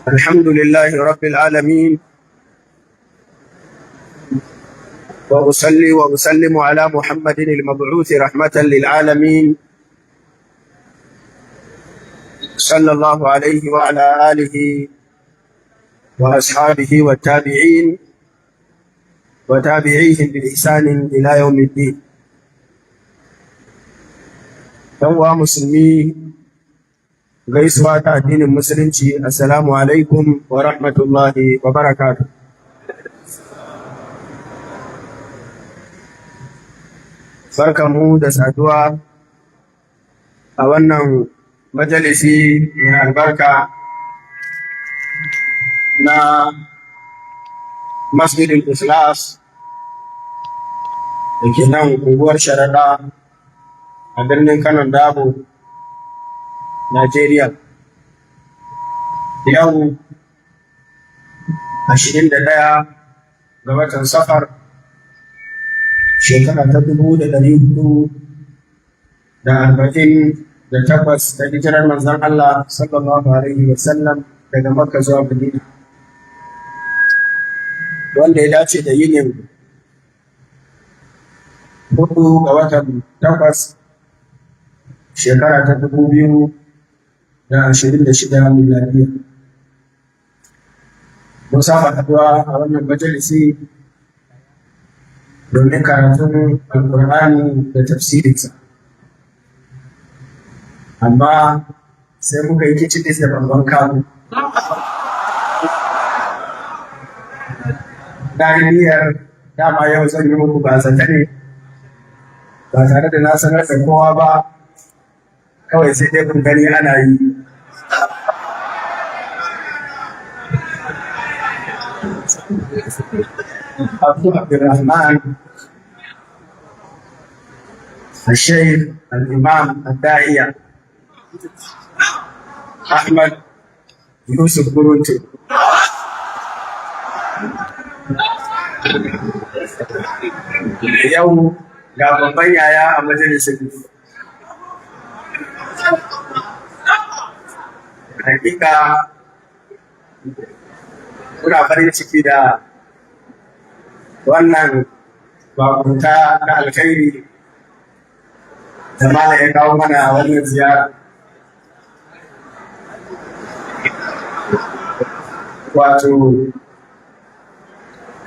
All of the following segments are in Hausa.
الحمد لله رب العالمين، وأصلي وأسلم على محمد المبعوث رحمة للعالمين، صلى الله عليه وعلى آله وأصحابه والتابعين وتابعيهم بإحسان إلى يوم الدين. ‘Yan musulmi, gaisuwa ta addinin Musulunci, assalamu alaikum wa rahmatullahi wa barakatuh. Barkanmu da saduwa a wannan majalisi mai albarka na Masjidin Ikhlas da ke nan unguwar Sharaɗa a birnin Kano Dabo, Najeriya. Yau 21 ga watan Safar, shekara ta 1448 da hijirar manzon Allah sallallahu alaihi wasallam daga Makka zuwa Madina, wanda ya dace da yinin 4 ga watan 8, shekara ta 2026 miladiya. Mun saba haɗuwa a wannan majalisi domin karatun Alƙur'ani da tafsirinsa. Amma sai muka yi kicibis da babban kamu. Na yi niyyar dama yau zan yi muku ba zata ne, ba tare da na sanar da kowa ba, kawai sai dai kun gani ana yi. Abu Abdulrahman الشيخ الإمام الداعية أحمد يوسف برونتو. Yau ga babban yaya a majalisin. Hakika muna farin ciki da wannan bakunta ta alkhairi da malam ya kawo mana wannan ziyara. Wato,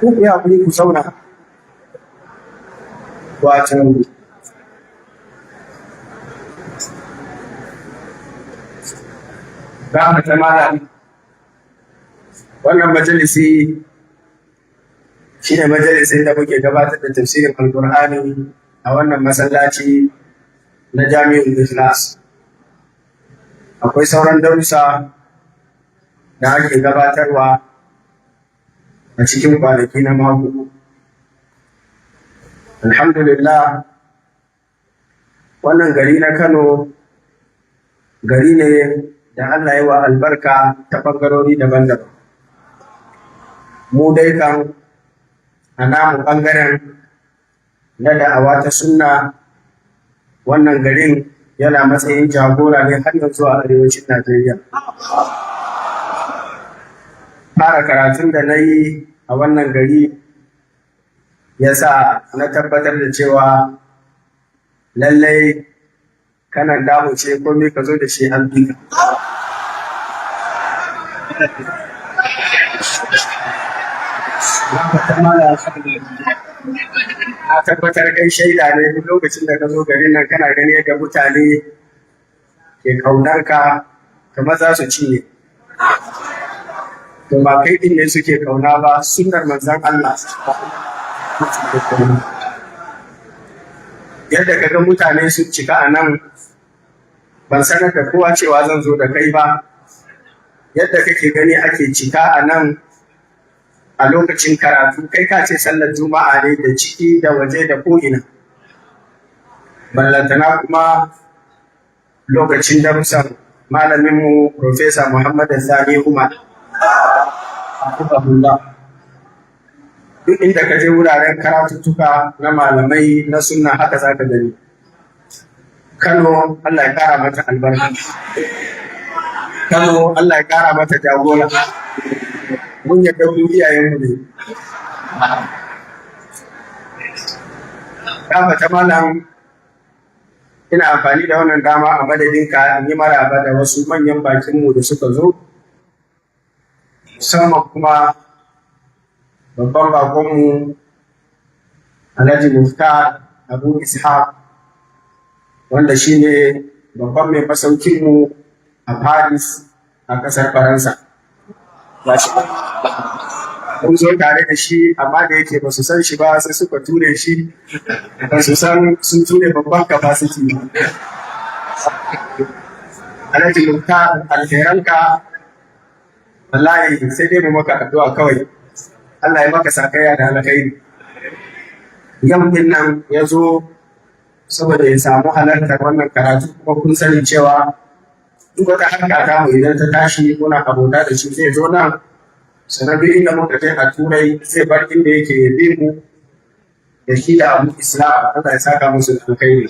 ku yi haƙuri ku zauna. Wato, ta malam, wannan majalisi shi ne majalisin da muke gabatar da tafsirin Alƙur'ani a wannan masallaci na Jami'ul Ikhlas. Akwai sauran darussa da ake gabatarwa a cikin kwanaki na mako. Alhamdulillah, wannan gari na Kano gari ne da Allah ya wa albarka ta ɓangarori daban-daban. Mu dai kan a namu ɓangaren na da'awa ta sunna, wannan garin yana matsayin jagora ne har yanzu a arewacin Najeriya. Fara karatun da na yi a wannan gari ya sa na tabbatar da cewa lallai Kanon Dabo ce, komai ka zo da shi an bi ka. Na tabbatar kai shaida ne, duk lokacin da ka zo garin nan kana gani yadda mutane ke kaunar ka kamar za su cinye. To, ba kai din ne suke kauna ba, sunnar manzon Allah. Yadda ka ga mutane sun cika a nan, ban sanar da kowa cewa zan zo da kai ba. Yadda kake gani ake cika a nan a lokacin karatu, kai ka ce sallar Juma'a ne, da ciki da waje da ko'ina. Ballantana kuma lokacin darussan malaminmu Profesa Muhammad Sani Umar. Duk inda ka je wuraren karatuttuka na malamai na sunna, haka za ka gani. Kano, Allah ya kara mata albarka. Kano, Allah ya kara mata jagora. Mun yadda mu iyayenmu ne. Gafata malam, ina amfani da wannan dama a madadinka in yi maraba da wasu manyan bakinmu da suka zo, musamman kuma babban bakonmu Alhaji Muftar Abu Ishaq, wanda shine babban mai masaukinmu a Paris a ƙasar Faransa. Gashi mun zo tare da shi, amma da yake ba su san shi ba sai suka ture shi, ba su san sun ture babban capacity ba. Alhaji Muktar, alheranka wallahi sai dai mu maka addu'a kawai. Allah ya maka sakayya da alkhairi. Yau din nan ya zo saboda ya samu halartar wannan karatu, kuma kun sani cewa duk wata harka ta mu idan ta tashi muna abota da shi, zai zo nan. Sannan duk inda muka je a Turai zai bar inda yake ya bi mu, da shi da Abu Islam. Allah ya saka musu da alkhairi.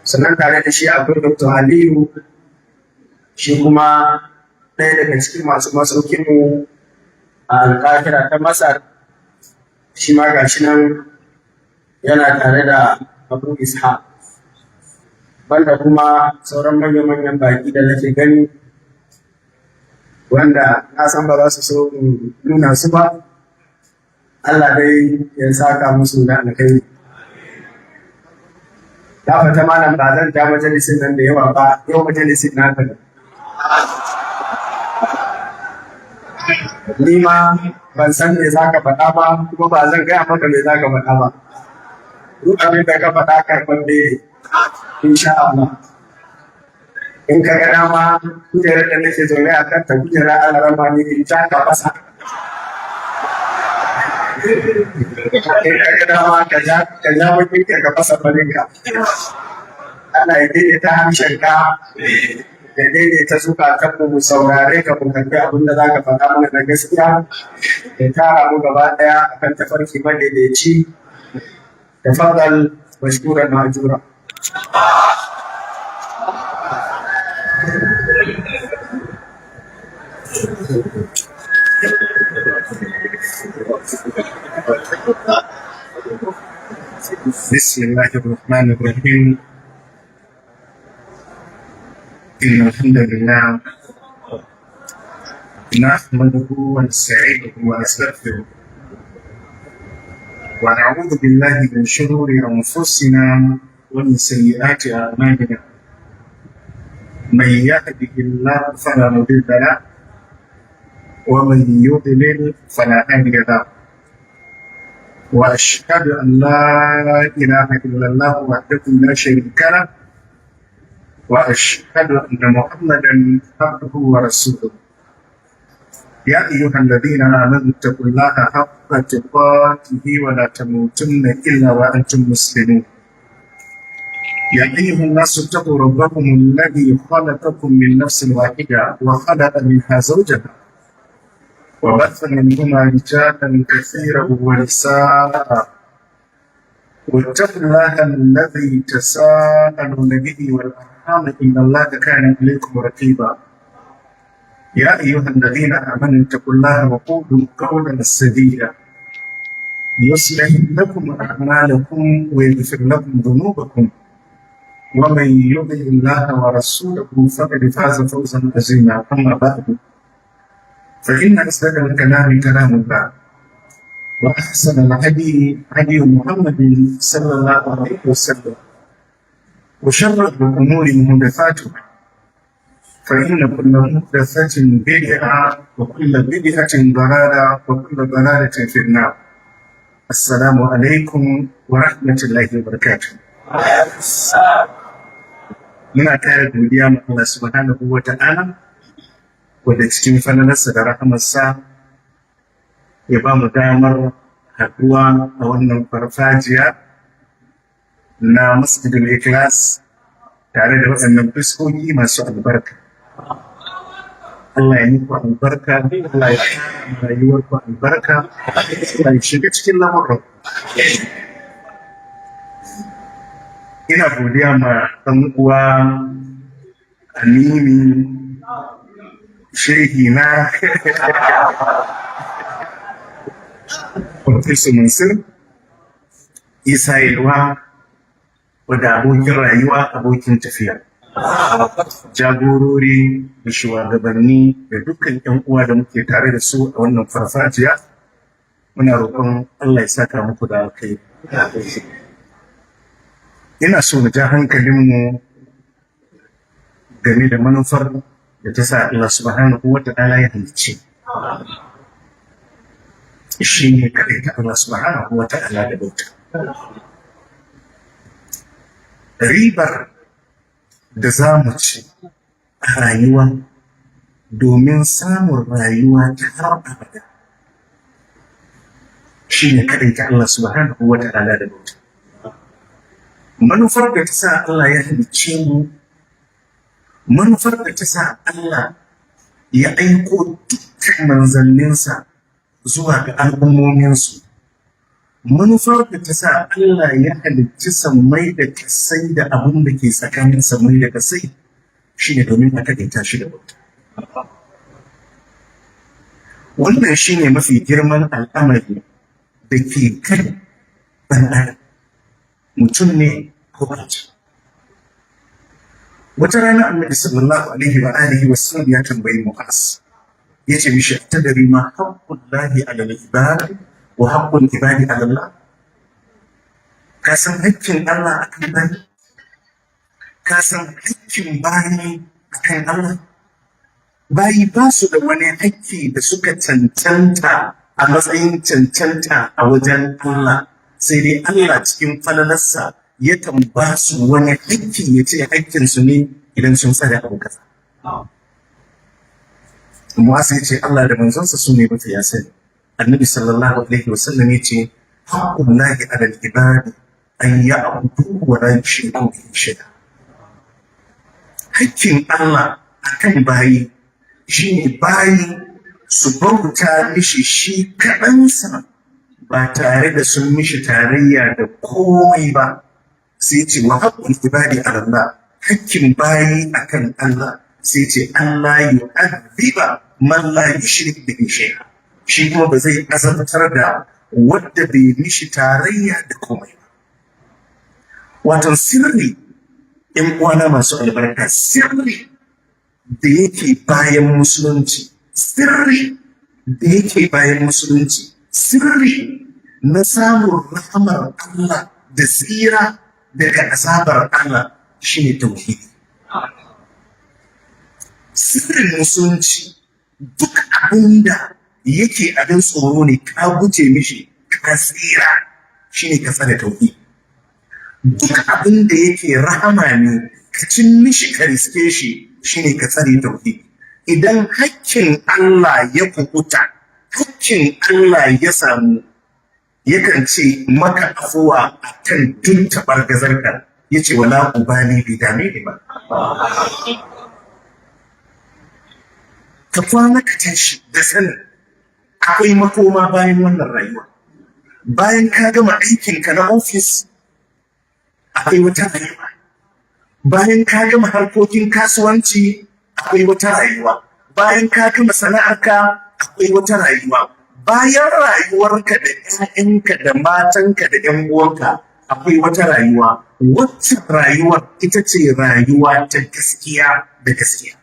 Sannan tare da shi akwai Dr. Aliyu, shi kuma ɗaya daga cikin masu masaukin mu a Alkahira ta Masar. Shi ma ga shi nan yana tare da Abu Ishaq, banda kuma sauran manya-manyan baki da nake gani wanda na san ba za su so in nuna su ba. Allah dai ya saka musu da alkhairi. Gafata malam, ba zan ja majalisin nan da yawa ba. Yau majalisin naka ne. Ni ma ban san me za ka faɗa ba, kuma ba zan gaya maka me za ka faɗa ba. Duk abin da ka faɗa karɓaɓɓe ne, insha Allah. In ka ga dama, kujerar da nake zaune a kanta, kujerar alarama ne, in ja ka fasa. In ka ga dama, ka ja bakin ka fasa farinka. Allah ya daidaita harshenka, ya daidaita zukatan mu saurare ka, mu karbi abin da za ka faɗa mana na gaskiya, ya tara mu gaba ɗaya akan tafarki madaidaici. تفضل مشكورا مأجورا. بسم الله الرحمن الرحيم. إن الحمد لله نحمده ونستعينه ونستغفره، ونعوذ بالله من شرور أنفسنا ومن سيئات أعمالنا. من يهده الله فلا مضل له، ومن يضلل فلا هادي له. وأشهد أن لا إله إلا الله وحده لا شريك له، وأشهد أن محمدا عبده ورسوله. يا أيها الذين آمنوا اتقوا الله حق تقاته ولا تموتن إلا وأنتم مسلمون. يا أيها الناس اتقوا ربكم الذي خلقكم من نفس واحدة وخلق منها زوجها، وبث منهما رجالا كثيرا ونساء، واتقوا الله الذي تساءلون به والأرحام إن الله كان عليكم رقيبا. يا أيها الذين آمنوا اتقوا الله وقولوا قولا سديدا يصلح لكم أعمالكم ويغفر لكم ذنوبكم، ومن يطع الله ورسوله فقد فاز فوزا عظيما. أما بعد، فإن أصدق الكلام كلام الله، وأحسن الهدي هدي محمد صلى الله عليه وسلم، وشر الأمور محدثاتها، فإن كل محدثة بدعة، وكل بدعة ضلالة، وكل ضلالة في النار. السلام عليكم ورحمة الله وبركاته. Muna ƙara godiya ma Allah subhanahu wa ta'ala, wanda cikin falalarsa da rahamarsa ya ba mu damar haɗuwa a wannan farfajiya na Masjidul Ikhlas tare da waɗannan fuskoki masu albarka. Allah ya muku albarka, Allah ya ƙara rayuwarku albarka, Allah ya shiga cikin lamuran. Ina godiya ma ɗan uwa, amini, Shehi na Professor Mansur Isa Yalwa, wadda abokin rayuwa, abokin tafiya. Jagorori da shugabanni da dukkan 'yan uwa da muke tare da su a wannan farfajiya, muna roƙon Allah ya saka muku da kai. Ina so mu ja hankalinmu game da manufar da ta sa Allah subhanahu wa ta'ala ya halicce. Shi ne kaɗai ta Allah subhanahu wa ta'ala da bauta. Ribar da za mu ci a rayuwa domin samun rayuwa ta har abada shi ne kaɗai ta Allah subhanahu wa ta'ala da bauta. Manufar da ta sa Allah ya halicce mu, manufar da ta sa Allah ya aiko dukkan manzanninsa zuwa ga al'ummominsu, manufar da ta sa Allah ya halicci sammai da kasai da abin da ke tsakanin sammai da kasai shi ne domin a kaɗaita shi da bauta. Wannan shi ne mafi girman al'amari da ke kan ɗan adam, mutum ne ko mace. Wata rana Annabi sallallahu alaihi wa alihi wa sallam ya tambayi Mu'az, ya ce mishi: "Tadri ma haqqullahi ala al-ibad wa haqqul ibadi ala Allah? Ka san haƙƙin Allah akan bayi? Ka san haƙƙin bayi akan Allah?" Bayi ba su da wani haƙƙi da suka cancanta a matsayin cancanta a wajen Allah, sai dai Allah cikin falalarsa yakan ba su wani haƙƙi, ya ce haƙƙinsu ne idan sun tsare abu kaza. Mu'az ya ce Allah da manzonsa su ne mafiya sani. Annabi sallallahu alaihi wasallam ya ce: "Haqqullahi ala al-ibadi an ya'budu wa la yushriku bihi shay'a." Hakkin Allah akan bayi shine bayi su bauta mishi shi kaɗansa ba tare da sun mishi tarayya da komai ba. Sai ce: "Wa haqqul ibadi ala Allah." Hakkin bayi akan Allah, sai ce: "Alla yu'adhiba man la yushrik bihi shay'a." Shi kuma ba zai azabtar da wadda bai mishi tarayya da komai ba. Wato sirri, ‘yan uwana masu albarka, sirri da yake bayan musulunci, sirri da yake bayan musulunci, sirri na samun rahamar Allah da tsira daga azabar Allah shine tauhidi. Sirrin musulunci, duk abinda yake abin tsoro ne ka guje mishi ka tsira, shine ka tsare tauhidi. Duk abin da yake rahama ne ka cin mishi ka riske shi, shine ka tsare tauhidi. Idan hakkin Allah ya kukuta, hakkin Allah ya samu, yakan ce maka afuwa a kan duk taɓargazarka, ya ce wala ubali, bai dame ni ba. Ka kwana ka tashi da sanin akwai makoma bayan wannan rayuwa. Bayan ka gama aikinka na ofis, akwai wata rayuwa. Bayan ka gama harkokin kasuwanci, akwai wata rayuwa. Bayan ka gama sana'arka, akwai wata rayuwa. Bayan rayuwarka da 'ya'yanka da matanka da 'yan uwanka, akwai wata rayuwa. Wacce rayuwar ita ce rayuwa ta gaskiya da gaskiya.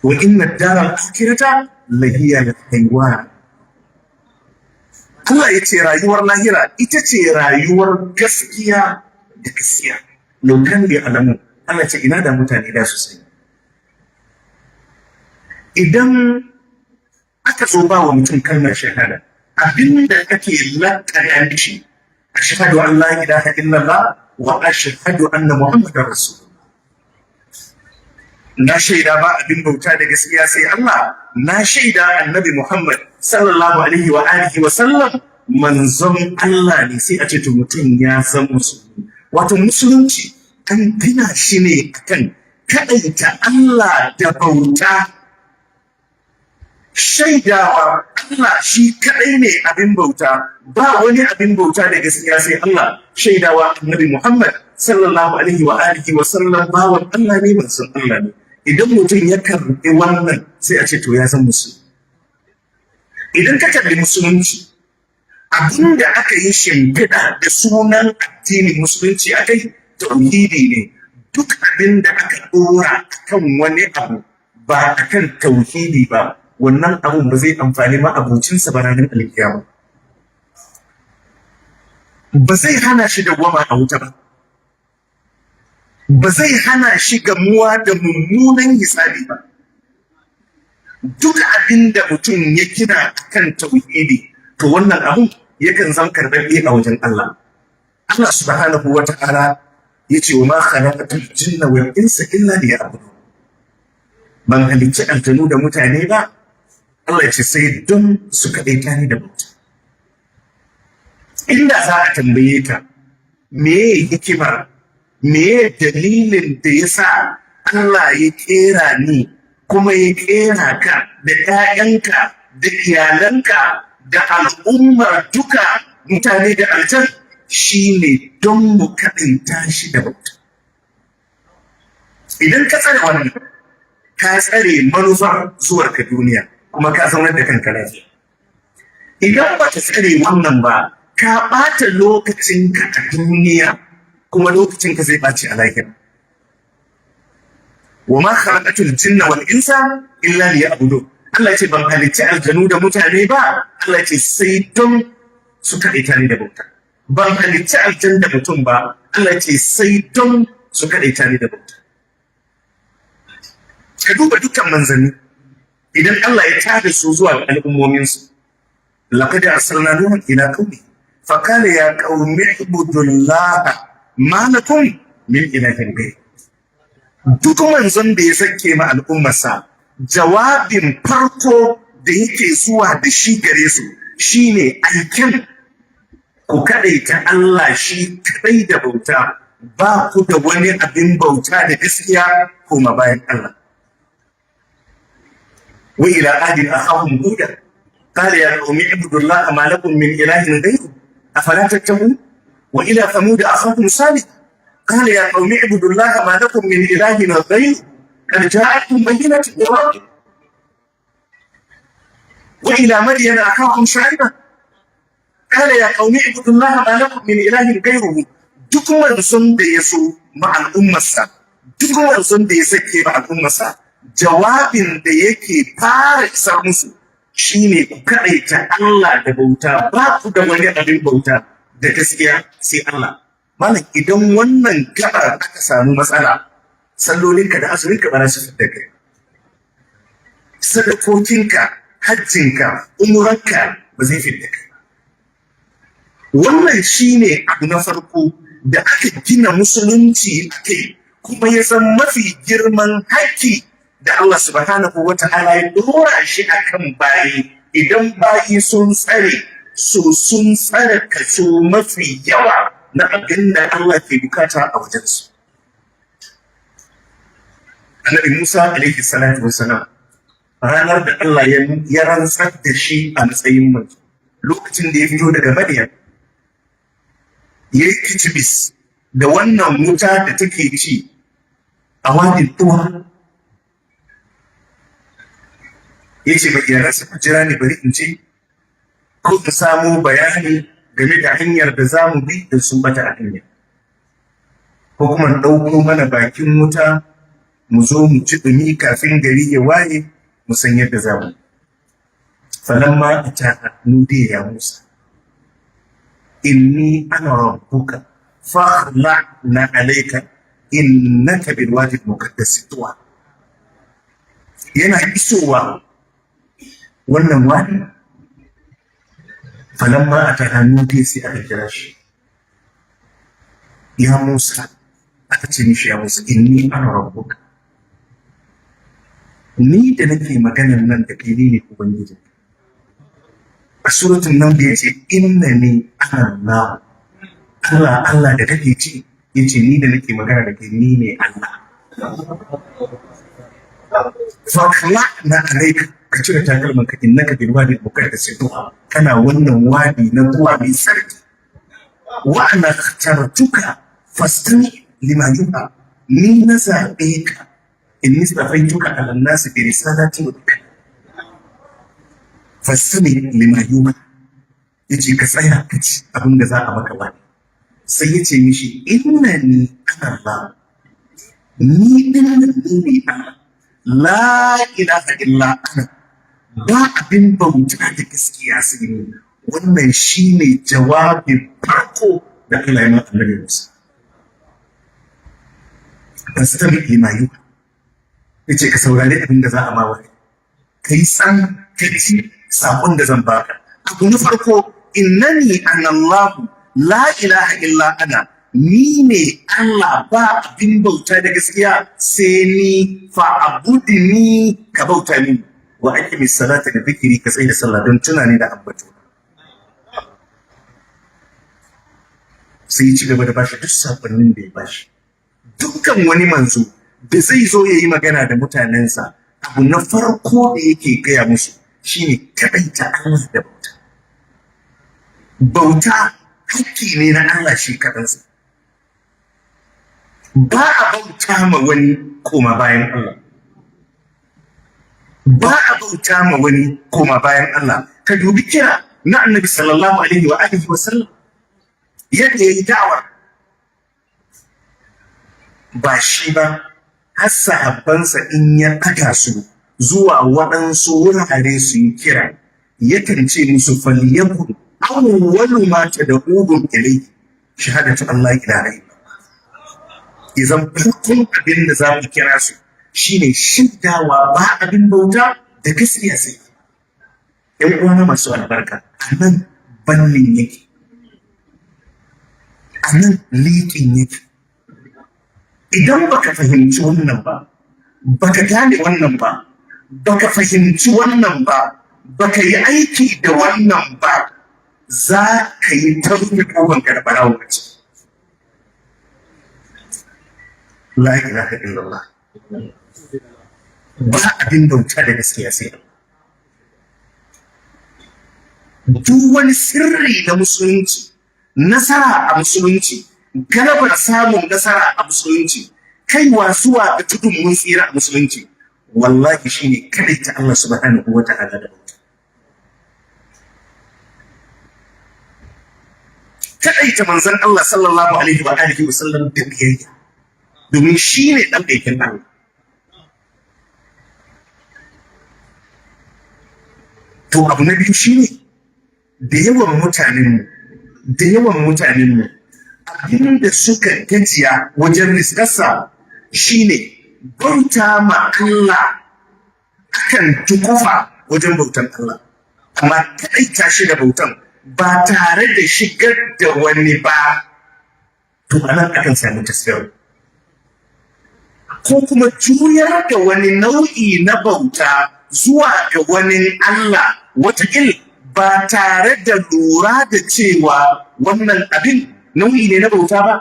Wa inna daral akhirata lahiya al-hayawan. Allah ya ce rayuwar lahira ita ce rayuwar gaskiya da gaskiya. Law kanu ya'lamun. Allah ce ina da mutane da su sani. Idan aka zo ba wa mutum kalmar shahada, abinda kake laƙana mishi: ashhadu an la ilaha illallah wa ashhadu anna muhammadar rasulullah. Na shaida ba abin bauta da gaskiya sai Allah, na shaida Annabi Muhammad sallallahu alaihi wa alihi wa sallam manzon Allah ne. Sai a ce to mutum ya san musulmi. Wato musulunci an gina shi ne akan kaɗaita Allah da bauta, shaidawa Allah shi kaɗai ne abin bauta, ba wani abin bauta da gaskiya sai Allah, shaidawa Annabi Muhammad sallallahu alaihi wa alihi wa sallam bawan Allah ne, manzon Allah ne. Idan mutum ya karɓi wannan, sai a ce to ya san musulmi. Idan ka kalli musulunci, abin da aka yi shimfiɗa da sunan addinin musulunci akai tauhidi ne. Duk abin da aka ɗora kan wani abu ba akan tauhidi ba, wannan abun ba zai amfani ma abucinsa ba ranar alkiyama, ba zai hana shi dawwama a wuta ba, ba zai hana shi gamuwa da mummunan hisabi ba. Duk abin da mutum ya gina kan tauhidi, to wannan abun yakan zama karɓaɓɓe a wajen Allah. Allah subhanahu wa ta'ala ya ce: "Wa ma khalaqatul jinna wal insa illa liya'budun." Ban halicci aljanu da mutane ba, Allah ya ce, sai don su kaɗaita ni da bauta. Inda za a tambaye ka meye hikimar, meye dalilin da ya sa Allah ya kera ni kuma ya kera ka da 'ya'yanka da iyalanka da al'ummar duka mutane da aljan, shine don mu kaɗaita shi da bauta. Idan ka tsare wannan, ka tsare manufar zuwarka duniya kuma ka zaunar da kanka lafiya. Idan ba ka tsare wannan ba, ka ɓata lokacinka a duniya kuma lokacinka zai ɓaci a lahira. "Wa ma khalaqatul jinna wal insa illa liya'budun." Allah ya ce ban halicci aljanu da mutane ba, Allah ya ce, sai don su kaɗaita ni da bauta. Ban halicci aljan da mutum ba, Allah ya ce, sai don su kaɗaita ni da bauta. Ka duba dukkan manzanni, idan Allah ya tada su zuwa ga al'ummominsu: "Laqad arsalna nuhan ila qaumi fa qala ya qaumi ibudullaha ma lakum min ilahin ghayr." Duk manzon da ya sake ma al'ummarsa, jawabin farko da yake zuwa da shi gare su shine aikin ku kaɗaita Allah shi kaɗai da bauta, ba ku da wani abin bauta da gaskiya koma bayan Allah. "Wa ila adin akhahum huda qala ya qaumi ibudullaha ma lakum min ilahin ghayru afala tattaqun. Wa ila thamud akhahum salih qala ya qaumi ibudullaha ma lakum min ilahin ghayru qad ja'atkum bayyinatun min rabbikum. Wa ila madyana akhahum shu'ayba qala ya qaumi ibudullaha ma lakum min ilahin ghayruhu." Duk manzon da ya so ma al'ummarsa, duk manzon da ya sake ma al'ummarsa, jawabin da yake fara isar musu shine ku kaɗaita Allah da bauta, ba ku da wani abin bauta da gaskiya sai Allah. Malam, idan wannan gabar aka samu matsala, sallolinka da azuminka ba za su fidda kai, sadakokinka, hajjinka, umuranka ba zai fidda kai. Wannan shine abu na farko da aka gina musulunci a kai, kuma ya zama mafi girman haƙƙi da Allah subhanahu wa ta'ala ya dora shi akan bayi. Idan bayi sun tsare so, sun tsare kaso mafi yawa na abin da Allah ke bukata a wajensu. Annabi Musa alaihi salatu wassalam, ranar da Allah ya rantsar da shi a matsayin manzo, lokacin da ya fito daga Madiyan, ya yi kicibis da wannan wuta da take ci a Wadin Tuwa, ya ce ma iyalansa, "Ku jira ni, bari in ce ko in samo bayani game da hanyar da za mu bi da sun bata a hanya, ko kuma in ɗauko mana bakin wuta mu zo mu ci ɗumi kafin gari ya waye, mu san yadda za mu." "Falamma ataha nudiya ya Musa inni ana rabbuka fakhla'na alayka innaka bil wadi al muqaddas tuwa." Yana isowa wannan wadi, falamma ataha nudiya, sai aka kira shi, "Ya Musa." Aka ce mishi, "Ya Musa, inni ana rabbuka." Ni da nake maganar nan da kai, ni ne ubangiji. A suratul nan da yace "innani ana Allah", Allah Allah da kake ci, yace ni da nake magana da kai, ni ne Allah. "Fakla na alaika", ka cire takalman ka, "innaka bil wadi muqaddas tuwa", kana wannan wadi na tuwa mai sarki. "Wa ana ikhtartuka fastami lima yuha", ni na zaɓe ka. Inni stafaituka ala nasi bi risalati wa fastami lima yuma. Yace ka tsaya ka ci abin da za a maka ba. Sai ya ce mishi innani ana Allah, ni din nan ni ne Allah, la ilaha illa ana, ba abin bauta da gaskiya sai ni. Wannan shine jawabin farko da Allah ya ma Annabi Musa. Fastami lima yuma, yace ka saurari abin da za a ma wani, ka yi san ka ci saƙon da zan baka. Abu na farko, innani ana Allahu la ilaha illa ana, ni ne Allah, ba abin bauta da gaskiya sai ni, fa abudni, ka bauta mini, wa aqimi salata da dhikri, ka tsaya da sallah don tunani da ambato. Sai ya ci gaba da bashi duk saƙonnin da ya bashi. Dukkan wani manzo da zai zo ya yi magana da mutanensa, abu na farko da yake gaya musu shine kaɗaita Allah da bauta. Bauta hakki ne na Allah shi kaɗansa. Ba a bauta ma wani koma bayan Allah. Ba a bauta ma wani koma bayan Allah. Ka dubi kira na Annabi sallallahu alaihi wa alihi wa sallam, yadda ya yi da'awar. Ba shi ba, har sahabbansa in ya ɗaga su zuwa waɗansu wurare su yi kira, yakan ce musu falyakun awwalu ma tad'uhum ilayhi shahadatu Allah ilaha illallah. Idan farkon abin da za ku kira su shine shaidawa ba abin bauta da gaskiya sai. ‘Yan uwana masu albarka, a nan bannin yake, a nan liƙin yake. Idan baka fahimci wannan ba, baka gane wannan ba, baka fahimci wannan ba, baka yi aiki da wannan ba, za ka yi ta rufe kofar ka da ɓarawo a ciki. La ilaha illallah. Ba abin bauta da gaskiya sai Allah. Duk wani sirri na musulunci, nasara a musulunci, galabar samun nasara a musulunci, kaiwa zuwa ga tudun mun tsira a musulunci, wallahi shine kadaita Allah subhanahu wa ta'ala da bauta. Kadaita manzon Allah sallallahu alaihi wa alihi wa sallam da biyayya, domin shine dan aikin Allah. To abu na biyu shine da yawan mutanenmu abinda suka gajiya wajen riskarsa shine bauta ma Allah. Akan tukufa wajen bautan Allah, amma kaɗaita shi da bautan ba tare da shigar da wani ba, to anan akan samu tasgaro. Ko kuma juyar da wani nau'i na bauta zuwa ga wani Allah, wataƙil ba tare da lura da cewa wannan abin nau'i ne na bauta ba.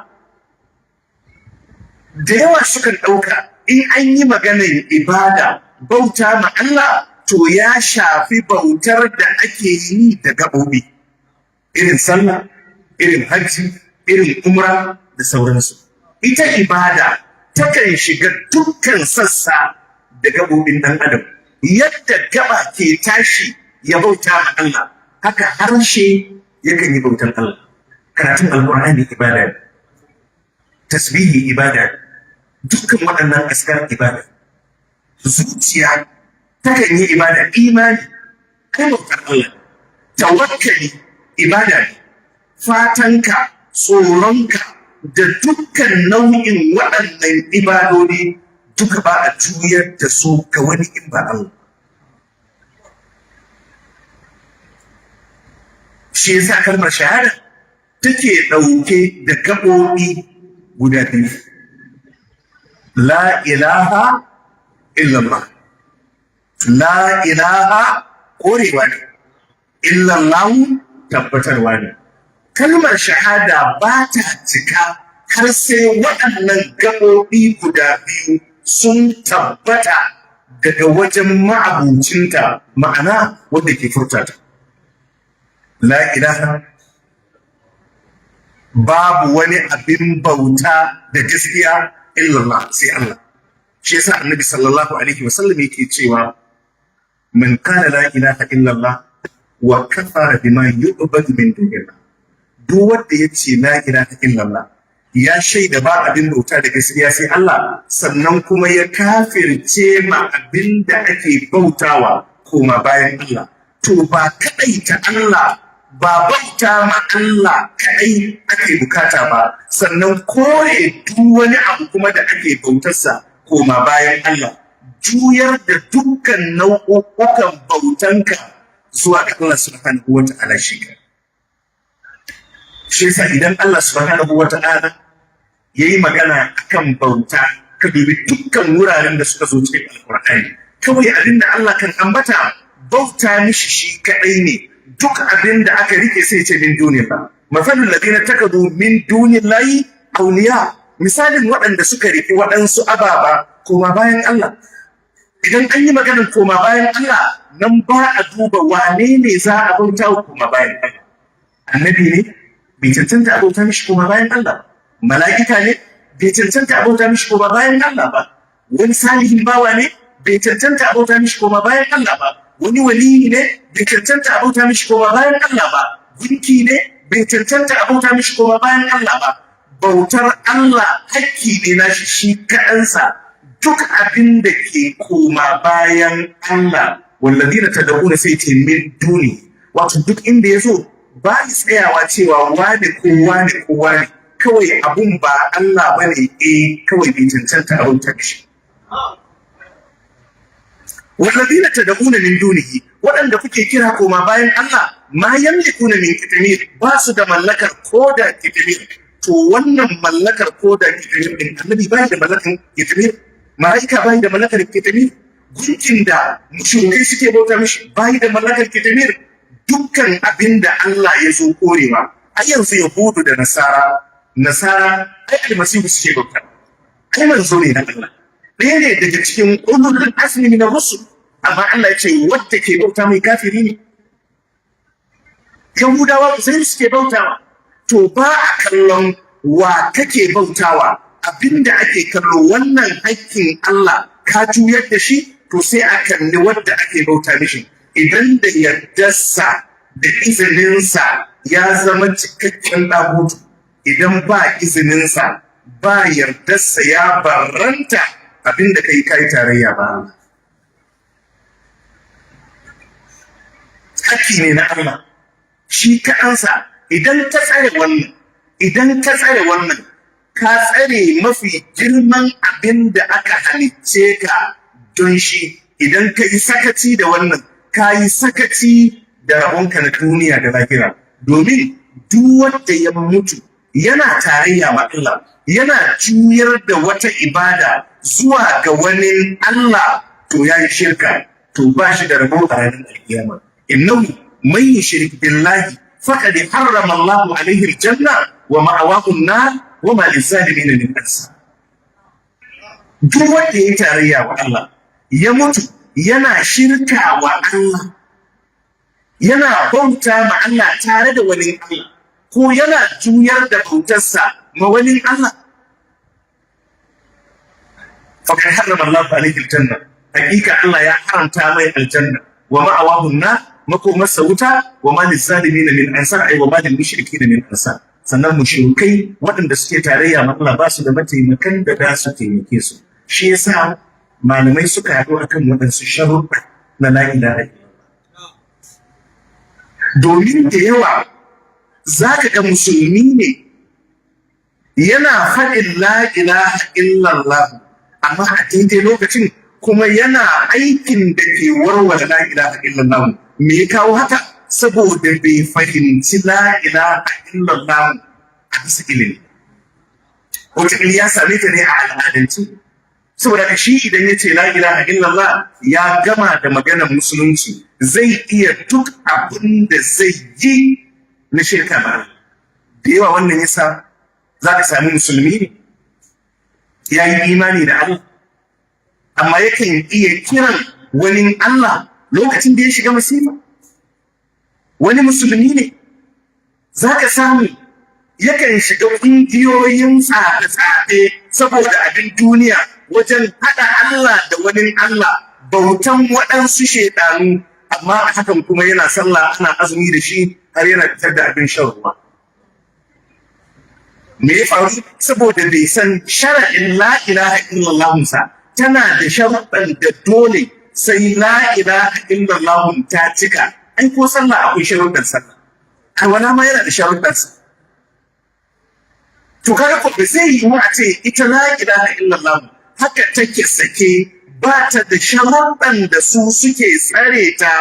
Da yawa sukan ɗauka in an yi maganar ibada, bauta ma Allah, to ya shafi bautar da ake yi da gaɓoɓi, irin sallah, irin hajji, irin umra da sauransu. Ita ibada takan shiga dukkan sassa da gaɓoɓin ɗan adam. Yadda gaba ke tashi ya bauta ma Allah, haka harshe yakan yi bautan Allah. Karatun Alƙur'ani ibada ne, tasbihi ibada ne, dukkan waɗannan askar ibada. Zuciya takan yi ibada, imani kai bautar Allah, tawakkali ibada ne, fatanka, tsoronka da dukkan nau'in waɗannan ibadodi duka ba a juyar da su ga wani in ba Allah. Shi yasa kalmar shahada take ɗauke da gaɓoɓi guda biyu. La ilaha illallah. La ilaha korewa ne, illallahu tabbatarwa ne. Kalmar shahada ba ta cika har sai waɗannan gaɓoɓi guda biyu sun tabbata daga wajen ma'abucinta, ma'ana wanda ke furta ta. La ilaha, babu wani abin bauta da gaskiya illallah sai Allah. Shi yasa Annabi sallallahu alaihi wasallam yake cewa, "Man qala la ilaha illallah wa kafara bima yu'badu min dunillah." Duk wanda ya ce la ilaha illallah, ya shaida ba abin bauta da gaskiya sai Allah, sannan kuma ya kafirce ma abin da ake bautawa koma bayan Allah. To, ba kadai ta Allah ba, bauta ma Allah kadai ake bukata ba, sannan kore duk wani abu kuma da ake bautarsa koma bayan Allah, juyar da dukkan nau'ukan bautanka zuwa ga Allah subhanahu wa ta'ala shi. Shi yasa idan Allah subhanahu wa ta'ala yayi magana akan bauta, ka dubi dukkan wuraren da suka zo cikin Alkur'ani, kawai abin da Allah kan ambata, bauta mishi shi kadai ne. Duk abin da aka rike, sai ce min dunillah. Mathalul ladina takadu min dunillahi awliya, misalin waɗanda suka riki waɗansu ababa koma bayan Allah. Idan an yi maganar koma bayan Allah nan, ba a duba wane ne za a bauta wa koma bayan Allah. Annabi ne, bai cancanta a bauta mishi koma bayan Allah ba. Mala'ika ne, bai cancanta a bauta mishi koma bayan Allah ba. Wani salihin bawa ne, bai cancanta a bauta mishi koma bayan Allah ba. Wani waliyi ne, bai cancanta a bauta mishi koma bayan Allah ba. Gunki ne, bai cancanta a bauta mishi koma bayan Allah ba. Bautar Allah hakki ne nashi shi kaɗansa. Duk abin da ke koma bayan Allah, wallazina tad'una, sai ce min duni. Wato duk inda ya zo, ba ni tsayawa cewa wane ko wane ko wane, kawai abun ba Allah bane. Eh, kawai bai cancanta a bautar shi. Wallazina tad'una min dunihi, waɗanda kuke kira koma bayan Allah, ma yamlikuna min qitmir, ba su da mallakar koda qitmir. To, wannan mallakar koda qitmir din, Annabi bai da mallakar qitmir, malaika bai da mallakar qitmir, gunkin da mushrikai suke bauta mishi bai da mallakar qitmir. Dukkan abin da Allah ya zo korewa a yanzu, Yahudu da Nasara, Nasara ai Almasihu suke bauta, ai manzo ne na Allah, ɗaya ne daga cikin ulul azmi min rusul, amma Allah ya ce wadda ke bauta mai kafiri ne. Yahudawa sai suke bautawa. To, ba a kallon wa kake bautawa, abinda ake kallo, wannan haƙƙin Allah ka juyar da shi, to sai a kalli wadda ake bauta mishi. Idan da yardarsa da izininsa, ya zama cikakken ɗagutu. Idan ba izininsa, ba yardarsa, ya barranta, abinda kai kai tarayya ba Allah. Hakki ne na Allah shi kaɗansa. Idan ka tsare wannan, idan ka tsare wannan, ka tsare mafi girman abin da aka halicce ka don shi. Idan ka yi sakaci da wannan, ka yi sakaci da rabonka na duniya da lahira, domin duk wanda ya mutu yana tarayya ma Allah, yana juyar da wata ibada zuwa ga wani Allah, to ya yi shirka, to ba shi da rabo a ranar alkiyama. Innahu man yushrik billahi faqad harrama Allahu alaihi aljanna wa ma'awahu an-nar wa ma lizzalimin min ansar. Duk wanda ya yi tarayya wa Allah, ya mutu yana shirka wa Allah, yana bauta ma Allah tare da wani Allah, ko yana juyar da bautarsa ma wani Allah, faqad harrama Allahu alaihi aljanna, hakika Allah ya haramta mai aljanna, wa ma'awahu an-nar, makomarsa wuta, wa ma lizzalimin min ansar, ay wa ma lil mushrikin min ansar. Sannan mushrikai waɗanda suke tarayya ma Allah ba su da mataimakan da za su taimake su. Shi yasa malamai suka haɗu akan waɗansu sharuɗa na la ilaha illallah, domin da yawa za ka ga musulmi ne yana faɗin la ilaha illallah, amma a daidai lokacin kuma yana aikin da ke warware la ilaha illallah. Me ya kawo haka? Saboda bai fahimci la ilaha illallah a bisa ilimi. Wataƙila ya same ta ne a al'adance. Saboda ka shi idan ya ce la ilaha illallah, ya gama da maganar musulunci, zai iya duk abin da zai yi na shirka ba. Da yawa wannan yasa za ka sami musulmi ne, ya yi imani da Allah, amma yakan iya kiran wani Allah lokacin da ya shiga masifa. Wani musulmi ne za ka samu yakan shiga ƙungiyoyin tsafe-tsafe saboda abin duniya. wajen haɗa Allah da wani Allah, bautan waɗansu shaidanu, amma a hakan kuma yana sallah, ana azumi da shi, har yana fitar da abin shan ruwa. Me ya faru? Saboda bai san shara'in la ilaha illallah sa tana da sharuɗan da dole sai la ilaha illallah ta cika. Ai ko sallah akwai sharuɗan sallah, alwala ma yana da sharuɗan sa. To kaga ko ba zai yiwu a ce ita la ilaha illallah haka take sake, ba ta da sharuɗan da su suke tsare ta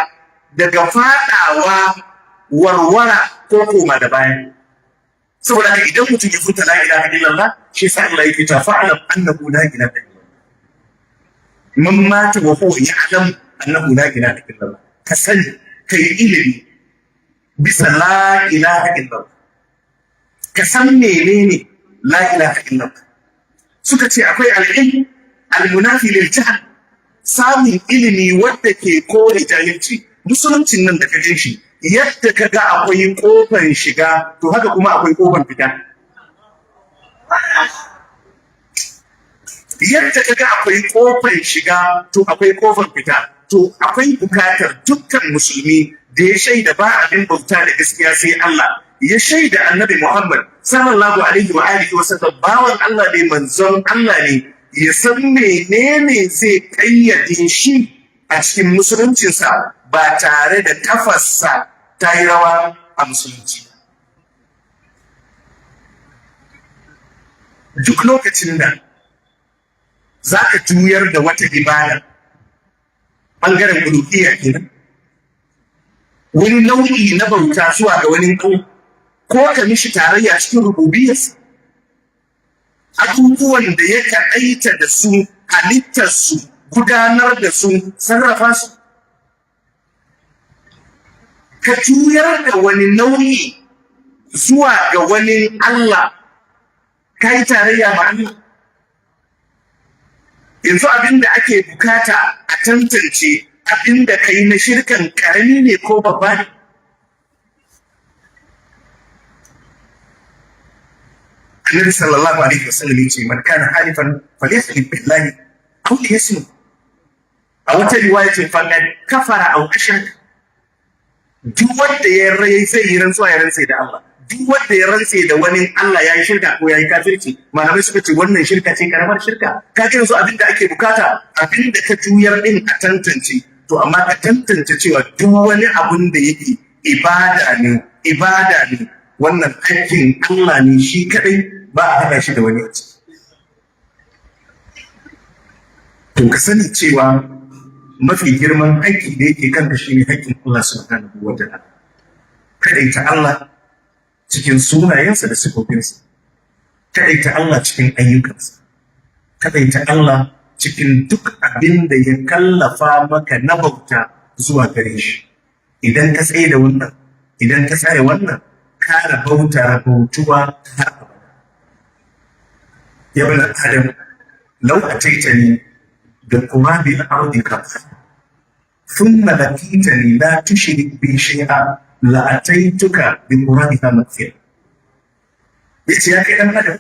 daga faɗawa warwara ko koma da baya. Saboda haka idan mutum ya furta la ilaha illallah, shi yasa Allah yake ta fa'lam annahu la ilaha illallah. Man mata wa huwa ya'lam annahu la ilaha illallah. Ka sani, kai ilimi bisa la ilaha illallah, ka san menene la ilaha illallah. Suka ce akwai al-ilm al-munafi lil jahl, samun ilimi wanda ke kore jahilci. Musuluncin nan da ka gan shi, yadda ka ga akwai kofar shiga, to haka kuma akwai kofar fita. Yadda ka ga akwai kofar shiga, to akwai kofar fita. To akwai bukatar dukkan musulmi da ya shaida ba abin bauta da gaskiya sai Allah, ya shaida Annabi Muhammad sallallahu alaihi wa alihi wa sallam bawan Allah ne, manzon Allah ne, ya san menene zai kayyade shi a cikin musuluncinsa ba tare da kafarsa ta yi rawa a musulunci. Duk lokacin da za ka juyar da wata ibada, ɓangaren uluhiyya kenan, wani nau'i na bauta zuwa ga wani ko ka mishi tarayya cikin rububiyarsa, abubuwan da ya kaɗaita da su, halittarsu, gudanar da su, sarrafa su, ka juyar da wani nau'i zuwa ga wani Allah, ka yi tarayya ma Allah. Yanzu abin da ake bukata a tantance, abin da ka yi na shirkan karami ne ko babba ne. Annabi sallallahu alaihi wasallam ya ce man kana halifan falyahlif billahi aw liyasmut. A wata riwaya ce faqad kafara aw ashraka. Duk wanda ya rai zai yi rantsuwa, ya rantsa da Allah. Duk wanda ya rantse da wani Allah ya yi shirka ko ya yi kafirci. Malamai suka ce wannan shirka ce karamar shirka. Ka kira su, abin da ake bukata, abin da ka juyar din a tantance. To amma ka tantance cewa duk wani abun da yake ibada ne, ibada ne, wannan hakkin Allah ne shi kadai, ba a haɗa shi da wani a ciki. To ka sani cewa mafi girman haƙƙi da yake kanka shine haƙƙin Allah subhanahu wa ta'ala. Kaɗaita Allah cikin sunayensa da sifofinsa, kaɗaita Allah cikin ayyukansa, kaɗaita Allah cikin duk abin da ya kallafa maka na bauta zuwa gare shi. Idan ka tsaye da wannan, idan ka tsare wannan, ka rabauta rabautuwa har abada. Ya bani adam, law ataitani bi qurabi al-ardi qatran thumma laqitani la tushrik bi shay'a la ataituka bi qurabiha maghfira. Yace ya kai dan adam,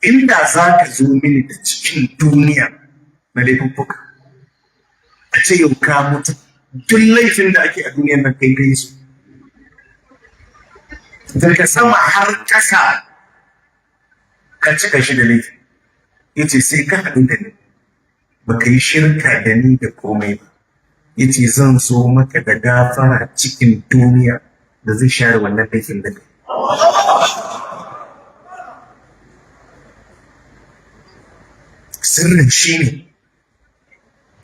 inda za ka zo mini da cikin duniya na laifuffuka, a ce yau ka mutu, duk laifin da ake a duniyar nan kai kai su, daga sama har ƙasa ka cika shi da laifi, yace sai ka haɗu da ni baka yi shirka da ni da komai ba, yace zan zo maka da gafara cikin duniya da zai share wannan laifin da kai. Sirrin shi ne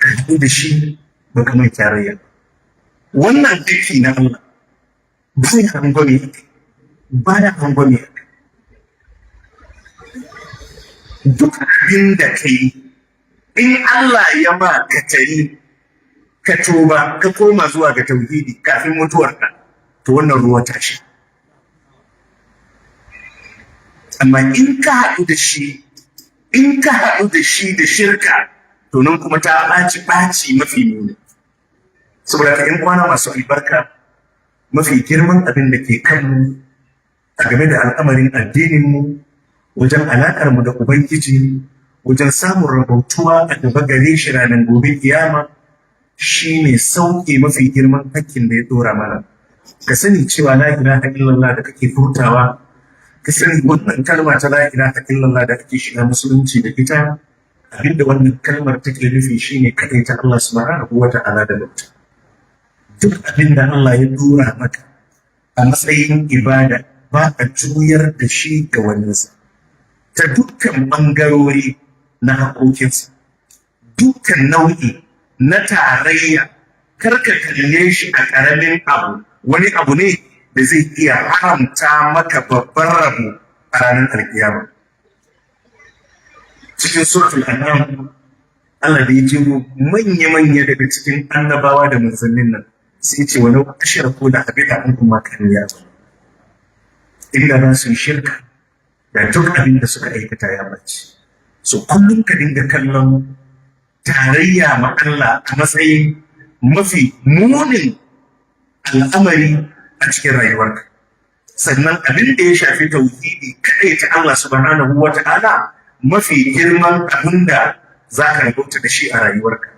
ka haɗu da shi baka mai tarayya. Wannan aiki na Allah baya rangwame, baya rangwame. Duk abin da ka yi, in Allah ya ma ka tari, ka tuba, ka koma zuwa ga tauhidi kafin mutuwarka, to wannan ruwa ta shi. Amma in ka haɗu da shi, in ka haɗu da shi da shirka, to nan kuma ta ɓaci ɓaci mafi muni. Saboda ka ƴan kwana masu albarka, mafi girman abin da ke kanmu a game da al'amarin addininmu, wajen alaƙar mu da Ubangiji, wajen samun rabautuwa a gaba gare shi ranar gobe kiyama, shine sauke mafi girman hakkin da ya dora mana. Ka sani cewa la ilaha illallah da kake furtawa, ka sani wannan kalma ta la ilaha illallah da kake shiga musulunci da ita, abinda wannan kalmar take nufi shine ta Allah subhanahu wa ta'ala da bauta. Duk abinda Allah ya dora maka a matsayin ibada, ba a juyar da shi ga waninsa ta dukkan bangarori na haƙoƙinsa, dukkan nau'i na tarayya. Karka kalle shi a ƙaramin abu, wani abu ne da zai iya haramta maka babban rabo a ranar alkiyama. Cikin Suratul An'am, Allah da ya jero manya-manya daga cikin annabawa da manzannin nan, sai ce: walau ashraku la habita anhum ma kanu ya'malun. Inda za su yi shirka, da duk abin da suka aikata ya bace. So kullum ka dinga kallon tarayya ma Allah a matsayin mafi munin al'amari a cikin rayuwarka. Sannan abin da ya shafi tauhidi, kaɗai ta Allah subhanahu wa ta'ala, mafi girman abin da za ka rabauta da shi a rayuwarka.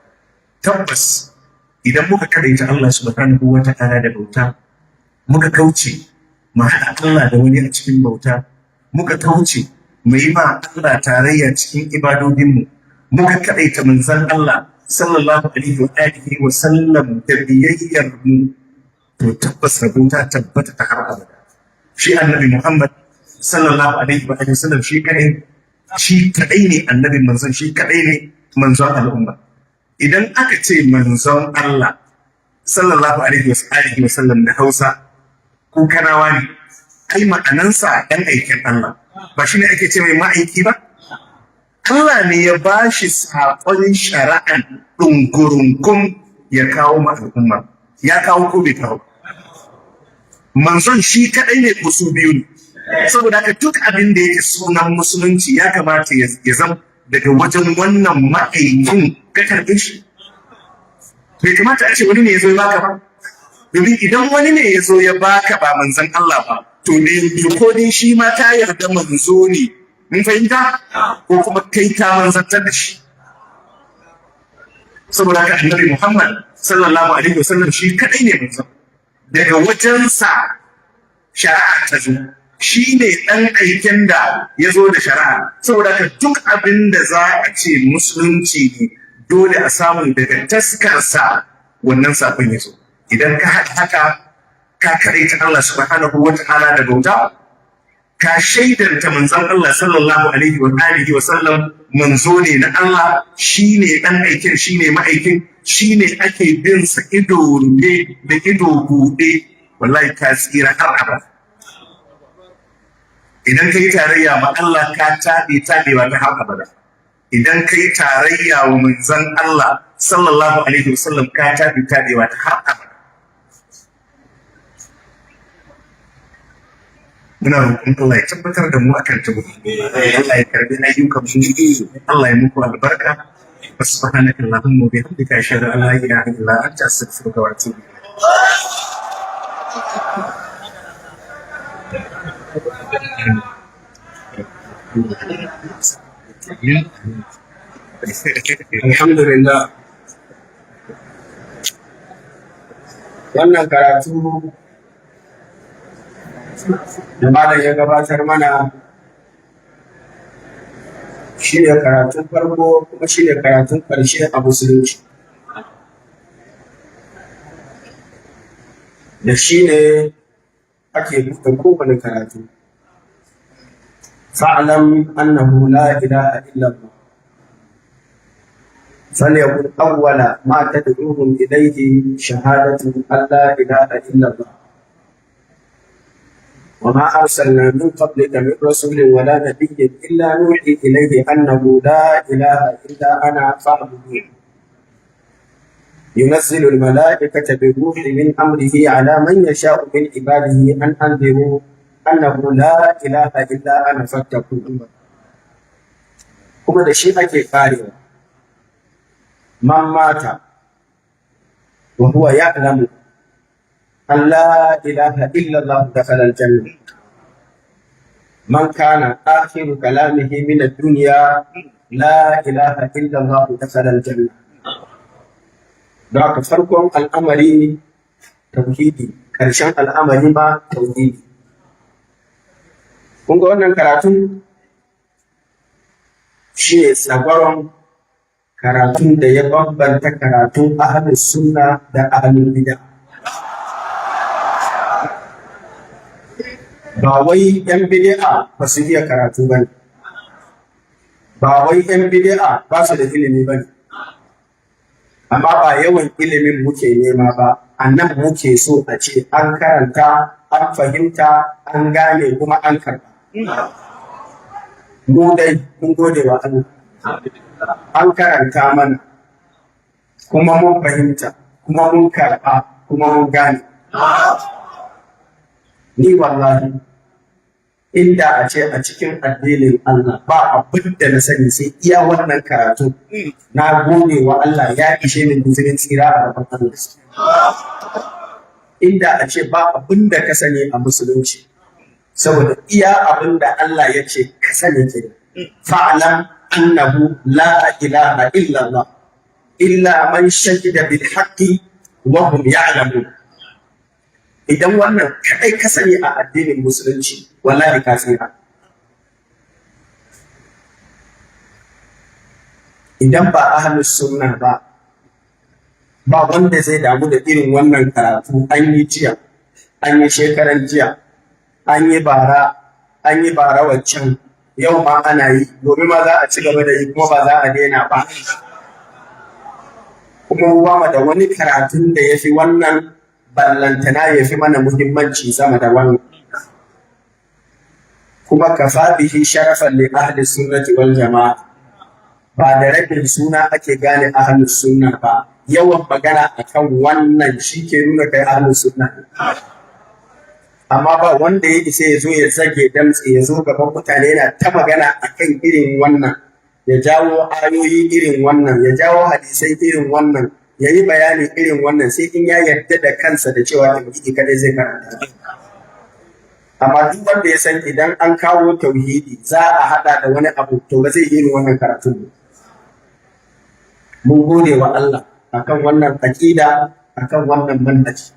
Tabbas, idan muka kaɗaita Allah subhanahu wa ta'ala da bauta, muka kauce mu haɗa Allah da wani a cikin bauta, muka kauce mu yi ma Allah tarayya cikin ibadodinmu, muka kaɗaita manzon Allah sallallahu alaihi wa alihi wa sallam da biyayyar mu, to tabbas rabauta tabbata ta har abada. Shi Annabi Muhammad sallallahu alaihi wa alihi wa sallam shi kadai ne annabin manzon, shi kadai ne manzon al'umma. Idan aka ce manzon Allah sallallahu alaihi wa alihi wa sallam da Hausa, ko Kanawa ne, ai ma'anansa dan aikin Allah. Ba shi ne ake ce mai ma'aiki ba? Allah ne ya ba shi saƙon shari'an ɗungurungun ya kawo ma al'umma. Ya kawo ko bai kawo? Manzon shi kaɗai ne ko su biyu ne? Saboda haka duk abin da yake sunan musulunci ya kamata ya zama daga wajen wannan ma'aikin ka karɓe shi. Bai kamata a ce wani ne ya zo ya baka ba. Domin idan wani ne ya zo ya baka ba manzon Allah ba, to ne ko dai shi ma ta yarda manzo ne. Mun fahimta? Ko kuma kai ka manzantar da shi. Saboda haka Annabi Muhammad sallallahu alaihi wasallam shi kadai ne manzon. Daga wajensa shari'a ta zo. Shi ne ɗan aiken da ya zo da shari'a. Saboda haka duk abin da za a ce musulunci ne, dole a samu daga taskarsa wannan sakon ya zo. Idan ka haɗa haka, ka kaɗaita Allah subhanahu wa ta'ala da bauta, ka shaidanta manzon Allah sallallahu alaihi wa alihi wa sallam manzo ne na Allah, shine ɗan aikin, shine ma'aikin, shine ake bin sa ido rufe da ido buɗe, wallahi ka tsira har abada. Idan ka yi tarayya ma Allah, ka taɓe taɓewa ta har abada. Idan ka yi tarayya wa manzon Allah sallallahu alaihi wasallam, ka taɓe taɓewa ta har abada. Muna roƙon Allah ya tabbatar da mu akan tubu. Allah ya karbi ayyukan mu. Allah ya muku albarka. Subhanaka allahumma wa bihamdika, ashhadu an la ilaha illa anta, astaghfiruka wa atubu ilayk. Alhamdulillah. Wannan karatu da malam ya gabatar mana shi ne karatun farko kuma shi ne karatun ƙarshe a musulunci. Da shi ne ake buɗe kowane karatu. Fa'alam annahu la ilaha illallah. فليكن أول ما تدعوهم إليه شهادة أن لا إله إلا الله. وما أرسلنا من قبلك من رسول ولا نبي إلا نوحي إليه أنه لا إله إلا أنا فاعبدون. ينزل الملائكة بالروح من أمره على من يشاء من عباده أن أنذروا أنه لا إله إلا أنا فاتقون. Kuma da shi ake karewa. Man mata wa huwa ya'lamu an la ilaha illa Allah dakhala al-jannah. Man kana akhiru kalamihi min ad-dunya la ilaha illallah dakhala aljanna. Don haka farkon al'amari tauhidi, ƙarshen al'amari ma tauhidi. Kun ga wannan karatu shi ne tsagwaron karatun da ya bambanta karatun ahlus sunna da ahlul bid'a. Ba wai yan bid'a ba su iya karatu ba ne, ba wai yan bid'a ba su da ilimi ba ne, amma ba yawan ilimin muke nema ba. A nan muke so a ce an karanta, an fahimta, an gane, kuma an karɓa. Mu dai mun gode wa Allah, an karanta mana kuma mun fahimta, kuma mun karɓa, kuma mun gane. Ni wallahi inda a ce a cikin addinin Allah ba abin da na sani sai iya wannan karatu, na gode wa Allah, ya ishe ni guzurin tsira a gaban Allah. Inda a ce ba abin da ka sani a musulunci, saboda iya abin da Allah ya ce ka sani ke, fa'lam annahu la ilaha illallah illa man shahida bil haqqi wa hum ya'lamun. Idan wannan kadai ka sani a addinin musulunci, wallahi ka tsira. Idan ba ahlus sunna ba, ba wanda zai damu da irin wannan karatu. An yi jiya, an yi shekaran jiya, an yi bara, an yi bara waccan, yau ma ana yi, gobe ma za a ci gaba da yi, kuma ba za a daina ba. Kuma ba mu da wani karatun da ya fi wannan, ballantana ya fi mana muhimmanci sama da wannan. Kuma kafa bihi sharafan li ahli sunnati wal jama'a. Ba da rabin suna ake gane ahli sunna ba, yawan magana akan wannan shi ke nuna kai ahli sunna. Amma ba wanda ya isa ya zo ya zage damtse, ya zo gaban mutane yana ta magana akan irin wannan, ya jawo ayoyi irin wannan, ya jawo hadisai irin wannan, ya yi bayani irin wannan, sai in ya yarda da kansa da cewa tauhidi kadai zai karanta. Amma duk wanda ya san idan an kawo tauhidi za a haɗa da wani abu, to ba zai yi irin wannan karatun ba. Mun gode wa Allah akan wannan aƙida, akan wannan manhaji,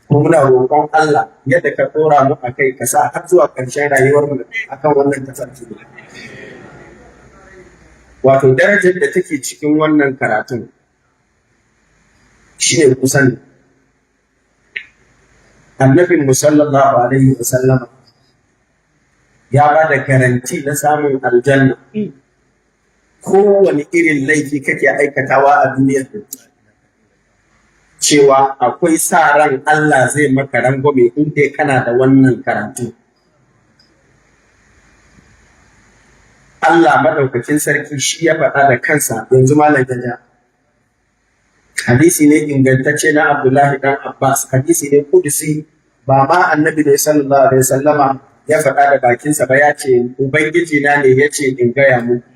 kuma muna roƙon Allah, yadda ka ɗora mu a kai, ka sa har zuwa ƙarshen rayuwar mu akan wannan tafarki. Wato darajar da take cikin wannan karatun shi ne kusan annabin mu sallallahu alaihi wa sallama ya ba da garanti na samun aljanna, kowane irin laifi kake aikatawa a duniyar, cewa akwai sa ran Allah zai maka rangwame in dai kana da wannan karatu. Allah maɗaukakin sarki shi ya faɗa da kansa. Yanzu malam jaja, hadisi ne ingantacce na Abdullahi dan Abbas, hadisi ne kudusi, ba ma annabi ne sallallahu alaihi wasallama ya faɗa da bakinsa ba, ya ce ubangiji na ne ya ce in gaya muku,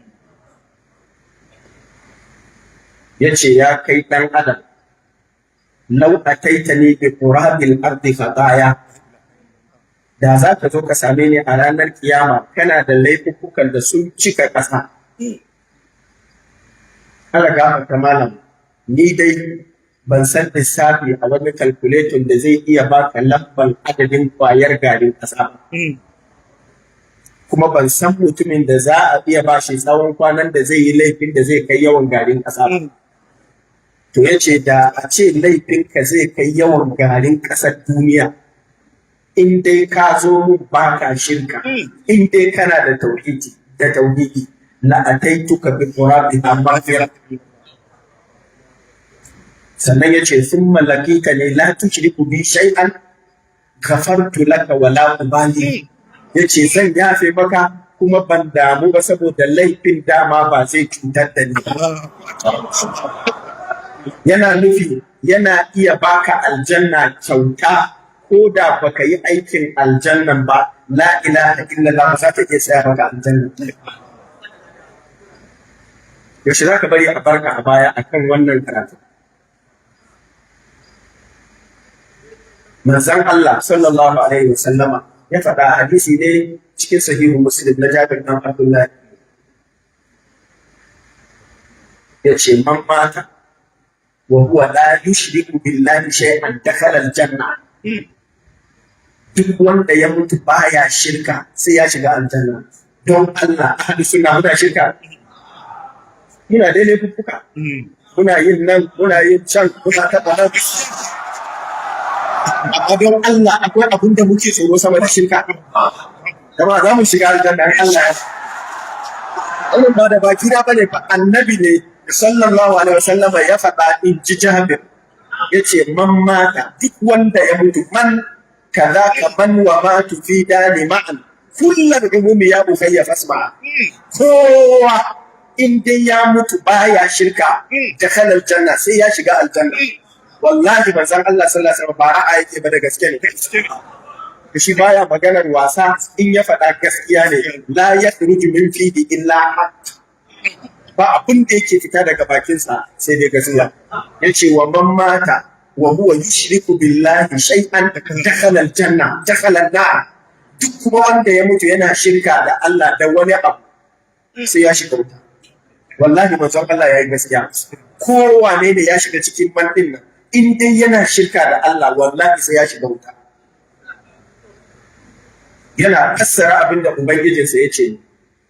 ya ce ya kai ɗan adam, lau ataitani bi qurabil ardi khataya, da za ka zo ka same ni a ranar kiyama kana da laifukan da sun cika ƙasa. Ana gafarta malam, ni dai ban san lissafi a wani calculator da zai iya baka lamban adadin kwayar garin ƙasa ba. Kuma ban san mutumin da za a iya ba shi tsawon kwanan da zai yi laifin da zai kai yawan garin ƙasa ba. To ya ce da a ce laifinka zai kai yawan garin ƙasar duniya, in dai ka zo ba ka shirka, in dai kana da tauhidi da tauhidi, la ataituka bi qurabiha maghfira. Sannan ya ce thumma laqitani la tushriku bi shay'an ghafartu laka wala ubali. Yace zan yafe maka kuma ban damu ba, saboda laifin dama ba zai cutar da ni ba. Yana nufi yana iya baka aljanna kyauta ko da baka yi aikin aljannan ba. La ilaha illallah za ta iya tsaya maka aljanna. Yaushe za ka bari a barka a baya akan wannan karatu? Manzon Allah sallallahu alaihi wasallama ya faɗa, hadisi ne cikin sahihu Muslim na Jabir dan Abdullahi. Yace man mata wa huwa la yushriku billahi shay'an dakhala aljanna. Duk wanda ya mutu baya shirka, sai ya shiga aljanna. Don Allah, ahli sunna, muna shirka? Muna dai laifuffuka, muna yin nan, muna yin can, muna taɓa nan, amma don Allah, akwai abin da muke tsoro sama da shirka? Jama'a, za mu shiga aljanna in Allah ya. Wannan ba da baki na bane fa, Annabi ne sallallahu alaihi wasallam ya faɗa, in ji Jabir. Yace man mata, duk wanda ya mutu, man kaza ka man wa ma tufidani ma'an kullal umumi ya bukhayya fasma, kowa in dai ya mutu baya shirka, dakhala aljanna, sai ya shiga aljanna. Wallahi manzon Allah sallallahu alaihi wasallam ba ra'a yake ba, da gaske ne. Shi baya maganar wasa, in ya faɗa gaskiya ne. La yakhruju min fihi illa haqq, ba abin da yake fita daga bakinsa sai dai gaskiya. Yace wa man mata wa huwa yushriku billahi shay'an dakhala aljanna, dakhala an-nar. Duk kuma wanda ya mutu yana shirka da Allah da wani abu, sai ya shiga wuta. Wallahi manzon Allah ya yi gaskiya. Kowane ne ya shiga cikin man din nan, in dai yana shirka da Allah, wallahi sai ya shiga wuta. Yana fassara abin da ubangijinsa ya ce: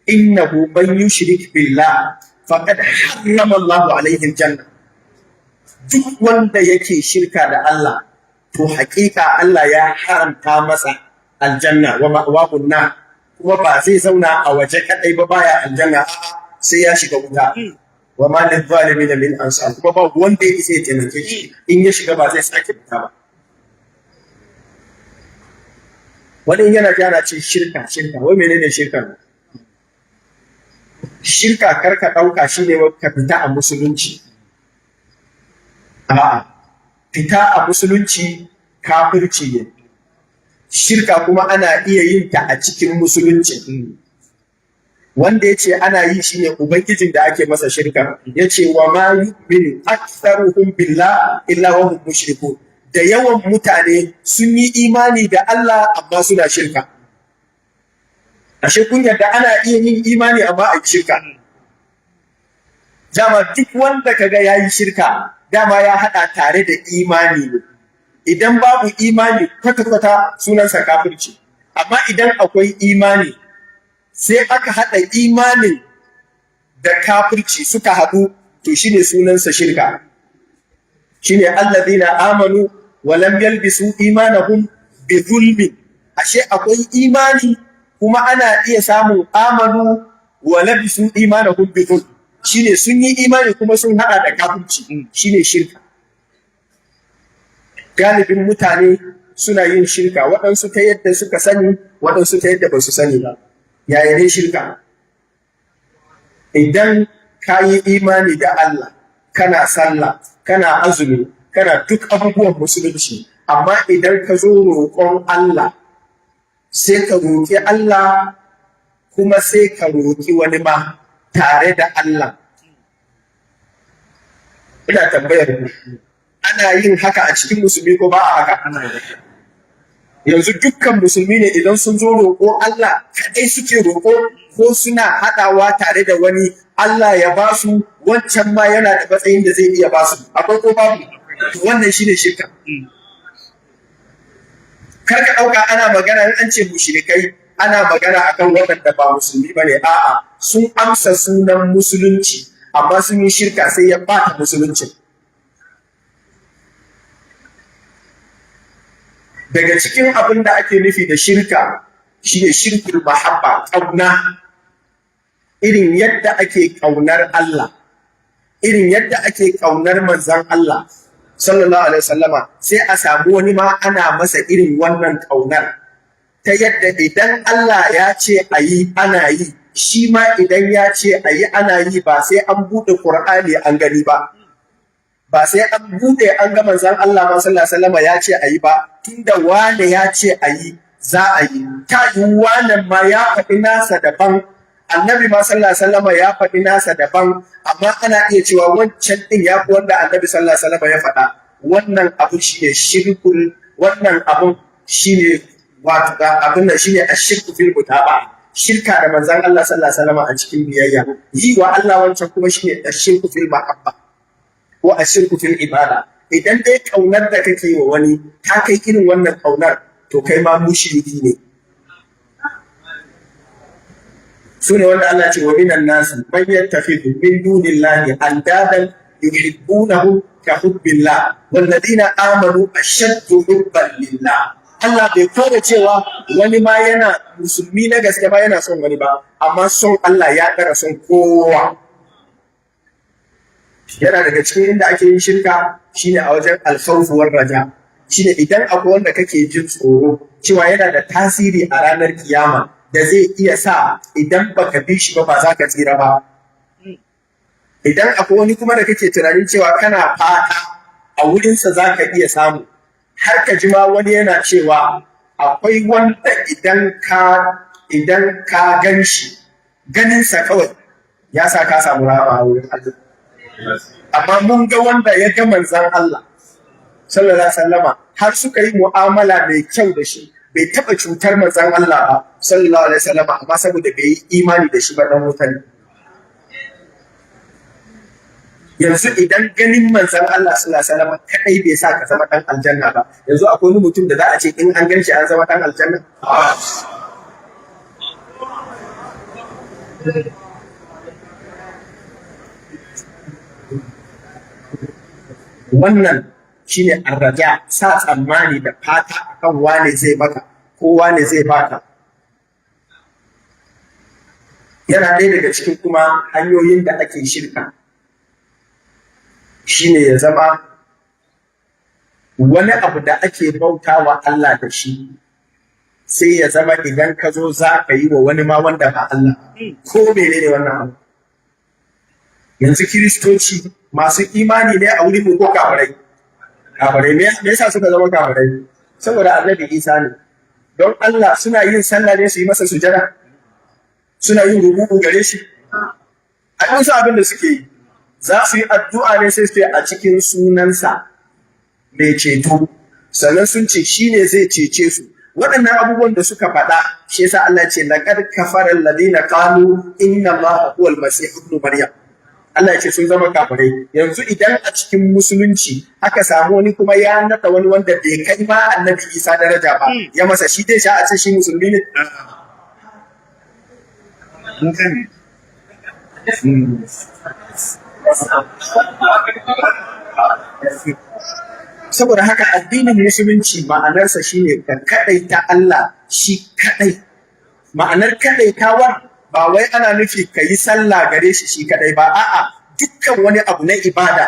innahu man yushrik billah faqad harrama Allahu alaihi aljanna. Duk wanda yake shirka da Allah, to hakika Allah ya haramta masa aljanna, wa ma'wahu nar, kuma ba zai zauna a waje kadai ba baya aljanna, sai ya shiga wuta. Wa ma lil zalimin min ansar, kuma ba wanda ya isa ya taimake shi, in ya shiga ba zai sake fita ba. Wani yana ji ana ce shirka, shirka, wai menene shirka? Shirka, karka ɗauka shine ka fita a musulunci. A'a, fita a musulunci kafirci ne. Shirka kuma ana iya yin ta a cikin musulunci. Wanda ya ce ana yi shine ubangijin da ake masa shirka. Ya ce wa ma yu'minu aktharuhum billah illa wa hum mushrikun. Da yawan mutane sun yi imani da Allah amma suna shirka. Ashe kun yarda ana iya yin imani amma a yi shirka. Dama duk wanda kaga yayi shirka, dama ya hada tare da imani ne. Idan babu imani kwata-kwata, sunansa kafirci. Amma idan akwai imani, sai aka hada imanin da kafirci suka haɗu, to shine sunansa shirka. Shine alladhina amanu wa lam yalbisu imanahum bi zulmin. Ashe akwai imani, kuma ana iya samun amanu wa labisu imanahum bi zulm, shine sun yi imani kuma sun hada da kafirci, shine shirka. Galibin mutane suna yin shirka, waɗansu ta yadda suka sani, waɗansu ta yadda ba su sani ba. Yaya ne shirka? Idan ka yi imani da Allah, kana sallah, kana azumi, kana duk abubuwan musulunci, amma idan ka zo roƙon Allah, sai ka roƙi Allah kuma sai ka roƙi wani ma tare da Allah. Ina tambayar ku, ana yin haka a cikin musulmi ko ba a haka? Yanzu dukkan musulmi ne, idan sun zo roƙo, Allah kaɗai suke roƙo ko suna haɗawa tare da wani, Allah ya ba su, wancan ma yana da matsayin da zai iya ba su? Akwai ko babu? Wannan shine shirka. Kar ka ɗauka ana magana, in an ce mushrikai, ana magana akan waɗanda ba musulmi bane. A'a, sun amsa sunan musulunci amma sun yi shirka, sai ya ɓata musuluncin. Daga cikin abin da ake nufi da shirka shine shirkul mahabba, ƙauna. Irin yadda ake ƙaunar Allah, irin yadda ake ƙaunar manzon Allah sallallahu alaihi wasallama, sai a samu wani ma ana masa irin wannan ƙaunar, ta yadda idan Allah ya ce a yi, ana yi, shi ma idan ya ce a yi, ana yi, ba sai an buɗe Qur'ani an gani ba, ba sai an buɗe an ga manzon Allah ma sallallahu alaihi wasallama ya ce a yi ba. Tunda wane ya ce a yi, za a yi. Ta yi wane ma ya faɗi nasa daban, Annabi ma sallallahu alaihi wasallama ya faɗi nasa daban, amma ana iya cewa wancan din ya fi wanda Annabi sallallahu alaihi wasallama ya faɗa. Wannan abu shine shirkul, wannan abun shine, wato abin nan shine ashirku fil mutaba. Shirka da manzon Allah sallallahu alaihi wasallam a cikin biyayya. Yi wa Allah wancan kuma shine ashirku fil mahabba ko ashirku fil ibada. Idan dai kaunar da kake wa wani ta kai irin wannan kaunar, to kai ma mushriki ne. Su ne wanda Allah ce: wa minan nasu man yattakhidhu min dunillahi andadan yuhibbunahum ka hubbillah walladina amanu ashaddu hubban lillah. Allah bai kore cewa wani ma yana musulmi na gaske ba yana son wani ba, amma son Allah ya ɗara son kowa. Yana daga cikin inda ake yin shirka shine a wajen alkhawf war raja, shine idan akwai wanda kake jin tsoro cewa yana da tasiri a ranar kiyama da zai iya sa idan baka bi shi ba ba za ka tsira ba. Idan akwai wani kuma da kake tunanin cewa kana fata a wurinsa za ka iya samu, har ka ji ma wani yana cewa akwai wanda idan ka gan shi, ganinsa kawai ya sa ka samu rahama a wurin Allah. Amma mun ga wanda ya ga manzon Allah sallallahu alaihi wasallama, har suka yi mu'amala mai kyau da shi, bai taɓa cutar manzon Allah ba sallallahu alaihi wasallama, amma saboda bai yi imani da shi ba, dan wuta ne. Yanzu idan ganin manzon Allah sallallahu alaihi wasallama kadai bai sa ka zama dan aljanna ba, yanzu akwai wani mutum da za a ce in an gan shi an zama dan aljanna? Wannan shine arraja, sa tsammani da fata akan wane zai baka ko wane zai baka. Yana ɗaya daga cikin kuma hanyoyin da ake shirka shine ya zama wani abu da ake bautawa Allah da shi, sai ya zama idan ka zo za ka yi wa wani ma wanda ba Allah, ko menene wannan abu. Yanzu Kiristoci masu imani ne a wurin mu ko kafirai? Kafirai. Me yasa suka zama kafirai? Saboda Annabi Isa ne. Don Allah, suna yin sallah ne su yi masa sujada? Suna yin ruku'u gare shi? A wasu abin da suke yi, za su yi addu'a ne sai su yi a cikin sunansa mai ceto, sannan sun ce shi ne zai cece su. Waɗannan abubuwan da suka faɗa, shi yasa Allah ce: laqad kafara alladhina qalu inna Allaha huwal masih ibn Maryam. Allah ya ce sun zama kafirai. Yanzu idan a cikin musulunci aka samu wani kuma ya naɗa wani wanda bai kai ma Annabi Isa daraja ba, ya masa, shi dai sha a ce shi musulmi ne? Mun sani. Saboda haka addinin musulunci ma'anarsa shine ka kaɗaita Allah shi kaɗai. Ma'anar kaɗaitawar ba wai ana nufi ka yi sallah gare shi shi kaɗai ba, a'a, dukkan wani abu na ibada.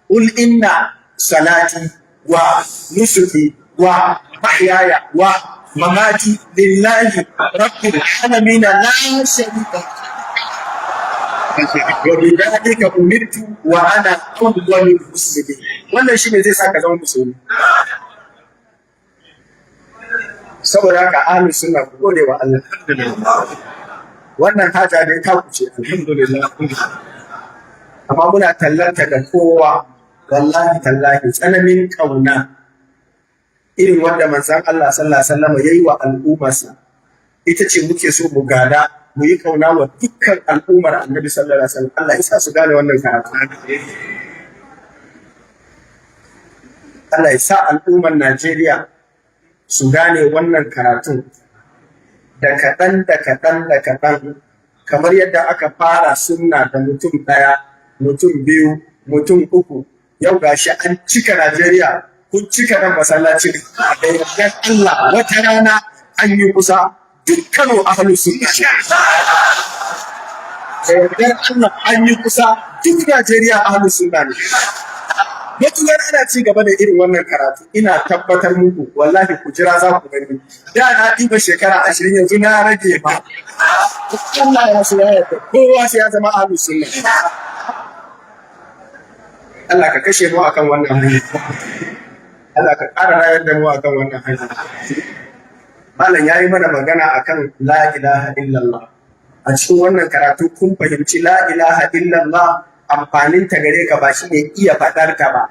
Qul inna salati wa nusuki wa mahyaya wa mamati lillahi rabbil alamin la sharika wa bidhalika umirtu wa ana awwalul muslimin. Wannan shine zai sa ka zama musulmi. Saboda haka ahlus sunna, ku gode wa Allah, wannan haja ne ta kuce, alhamdulillah. Amma muna tallanta ga kowa, wallahi tallahi, tsananin kauna irin wanda manzon Allah sallallahu alaihi wasallam yayi wa al'ummarsa ita ce muke so mu gada, mu yi kauna wa dukkan al'ummar Annabi sallallahu alaihi wasallam. Allah ya sa su gane wannan karatu. Allah ya sa al'ummar Najeriya su gane wannan karatun da kaɗan da kaɗan da kaɗan, kamar yadda aka fara sunna da mutum ɗaya, mutum biyu, mutum uku, yau gashi an cika Najeriya, kun cika nan masallacin. Da yardar Allah, wata rana an yi kusa duk Kano ahlus sunna. Da yardar Allah, an yi kusa duk Najeriya ahlus sunna ne. Matuƙar ana ci gaba da irin wannan karatu, ina tabbatar muku, wallahi ku jira za ku gani. Da na ɗiba shekara 20, yanzu na rage ba. Allah ya so ya yarda, kowa sai ya zama ahlus sunna. Allah ka kashe mu akan wannan hanya. Allah ka ƙara rayar da mu akan wannan hanya. Malam ya yi mana magana akan la ilaha illallah. A cikin wannan karatu kun fahimci la ilaha illallah, amfanin ta gare ka ba shi ne iya faɗar ta ba.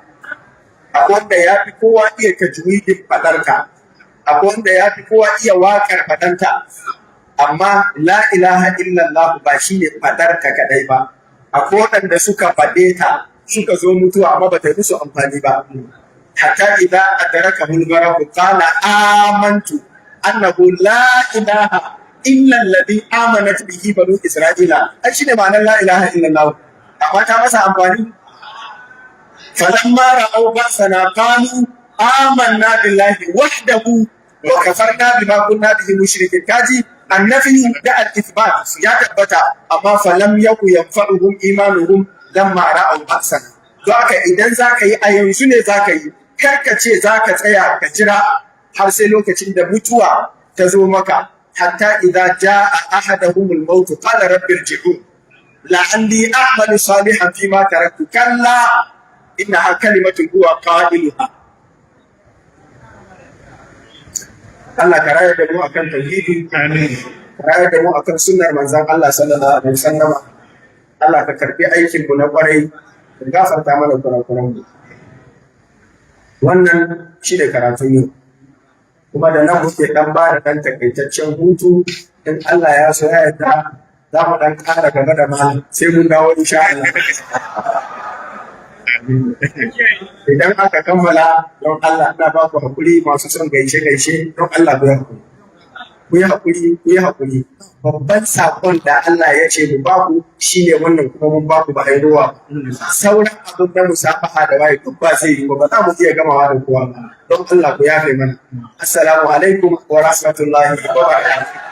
Akwai wanda ya fi kowa iya tajwidin faɗar ta. Akwai wanda ya fi kowa iya waƙar faɗanta. Amma la ilaha illallah ba shine fadar ta kadai ba. Akwai waɗanda suka faɗe ta suka zo mutuwa, amma ba ta yi musu amfani ba. Hatta idza adrakahu al-gharaq qala amantu annahu la ilaha illa alladhi amanat bihi banu isra'ila. Ai shine ma'anar la ilaha illallah, amma ta masa amfani? Falamma ra'aw ba'sana qalu amanna billahi wahdahu wa kafarna bima kunna bihi mushrikin. Kaji annafi da al-ithbat ya tabbata, amma falam yaku yanfa'uhum imanuhum lamma ra'aw ba'sana. Don haka idan zaka yi, a yanzu ne zaka yi. Kar ka ce zaka tsaya ka jira har sai lokacin da mutuwa ta zo maka. Hatta idza jaa ahadahumul maut qala rabbi irji'un la'alli a'malu salihan fima taraktu. Kalla innaha kalimatun huwa qailuha. Allah ka rayar da mu akan tauhidi. Amin. Ka rayar da mu akan sunnar manzon Allah sallallahu alaihi wasallam. Allah ka karbi aikin mu na kwarai, ka gafarta mana kurakuran mu. Wannan shi ne karatun yau, kuma da nan muke dan ba da dan takaitaccen hutu. In Allah ya so ya yarda, za mu dan ƙara gaba da malam, sai mun dawo insha Allah. Idan aka kammala, don Allah ina ba ku hakuri, masu son gaishe gaishe, don Allah ku yi hakuri, ku yi hakuri, ku yi hakuri. Babban sakon da Allah ya ce mu ba ku shine wannan, kuma mun ba ku, ba ai ruwa. Sauran abin da musafaha da waye duk ba zai yi ba, ba za mu iya gamawa da kowa ba. Don Allah ku yafe mana. Assalamu alaikum wa rahmatullahi wa barakatuh.